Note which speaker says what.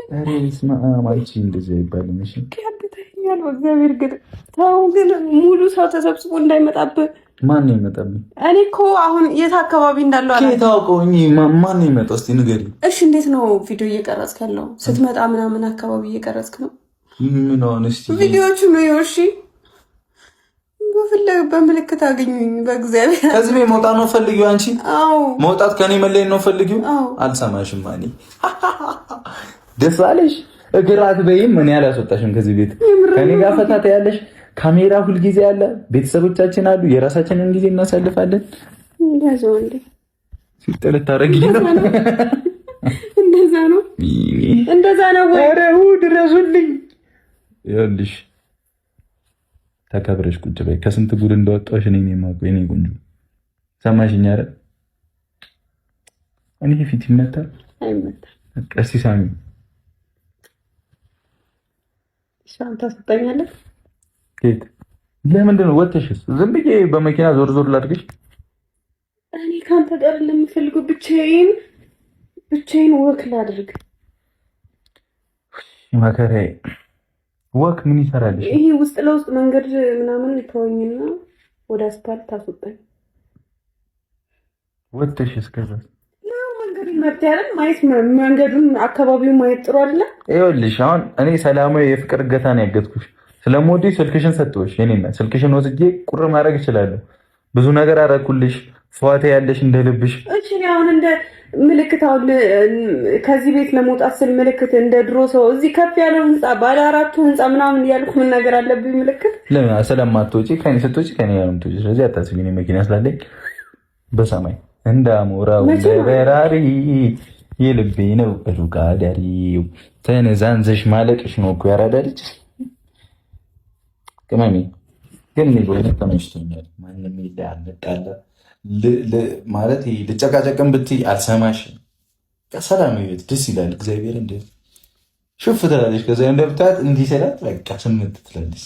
Speaker 1: ኧረ በስመ አብ አንቺ እንደዚህ አይባልም። እሺ
Speaker 2: ያንተኛል በእግዚአብሔር ግን ተው፣ ግን ሙሉ ሰው ተሰብስቦ እንዳይመጣብህ።
Speaker 1: ማን ነው ይመጣብኝ?
Speaker 2: እኔ እኮ አሁን የት አካባቢ እንዳለው
Speaker 1: አላውቅም። ከየት አውቀውኝ? ማን ነው ይመጣው? እስኪ ንገሪኝ።
Speaker 2: እሺ እንዴት ነው ቪዲዮ እየቀረጽክ ያለው? ስትመጣ ምናምን አካባቢ እየቀረጽክ ነው?
Speaker 1: ምን ሆነ? እስኪ
Speaker 2: ቪዲዮቹ ነው። እሺ በፍለግ በምልክት አገኙኝ። በእግዚአብሔር
Speaker 1: ከዚህ ቤት መውጣት ነው ፈልጊው? አንቺ
Speaker 2: አዎ፣
Speaker 1: መውጣት ከኔ መለየት ነው ፈልጊው?
Speaker 2: አዎ።
Speaker 1: አልሰማሽም። እኔ ደስ አለሽ እግር አትበይም። እኔ አላስወጣሽም ከዚህ ቤት። ከኔ ጋር ፈታ ያለሽ ካሜራ ሁልጊዜ አለ፣ ቤተሰቦቻችን አሉ፣ የራሳችንን ጊዜ እናሳልፋለን።
Speaker 2: ያዘው እንዴ
Speaker 1: ሲጥል ታረጊኝ ነው።
Speaker 2: እንደዛ ነው፣ እንደዛ ነው ወይ?
Speaker 1: ኧረ ድረሱልኝ። ይኸውልሽ ተከብረሽ ቁጭ በይ። ከስንት ጉድ እንደወጣሽ እኔ ነኝ የማውቀው። የእኔ ቆንጆ ሰማሽኝ አይደል? እኔ ፊት ይመታል
Speaker 2: አይመታም?
Speaker 1: በቃ እስኪ ሳሚ
Speaker 2: እሷን ታስወጣኛለህ?
Speaker 1: ኬት ለምንድን ነው ወጥተሽስ? ዝም ብዬ በመኪና ዞር ዞር ላድርግሽ?
Speaker 2: እኔ ከአንተ ጋር ለምፈልገው ብቻዬን ብቻዬን walk ላድርግ።
Speaker 1: መከራዬ። Walk ምን ይሰራልሽ?
Speaker 2: ይሄ ውስጥ ለውስጥ መንገድ ምናምን ተወኝና ወደ አስፓልት አስወጣኝ።
Speaker 1: ወጥተሽስ ከዛ
Speaker 2: መንገዱን መብት ያለን ማየት መንገዱን አካባቢውን ማየት ጥሩ አይደለም።
Speaker 1: ይኸውልሽ አሁን እኔ ሰላማዊ የፍቅር እገታ ነው ያገትኩሽ። ስለምወድሽ ስልክሽን ሰጠሁሽ። የእኔ እናት ስልክሽን ወስጄ ቁር ማድረግ እችላለሁ። ብዙ ነገር አደረኩልሽ። ፏቴ ያለሽ እንደ ልብሽ።
Speaker 2: እሺ እኔ አሁን እንደ ምልክት አሁን ከዚህ ቤት ለመውጣት ስል ምልክት እንደ ድሮ ሰው እዚህ ከፍ ያለው ህንፃ ባለ አራቱ ህንፃ ምናምን እያልኩ መናገር አለብኝ ምልክት?
Speaker 1: ለምን ስለማትወጪ ከእኔ ስትወጪ ከእኔ ጋር ነው የምትወጪው። ስለዚህ አታስቢ፣ እኔ መኪና ስላለኝ በሰማይ እንደ አሞራው እንደ በራሪ የልቤ ነው ሩቅ አዳሪው። ተነዛንዘሽ ማለቅሽ ነው እኮ ያራዳ ልጅ ቅመሜ። ግን እኔ በእውነት ተመችቶኛል። ማንም የለ አልመጣለ ማለት ልጨቃጨቅም ብትይ አልሰማሽም። ሰላም ህይወት ደስ ይላል። እግዚአብሔር እንደ ሹፍ ትላለች። ከዛ እንደብታት እንዲህ ስላት በቃ ስምንት ትላለች።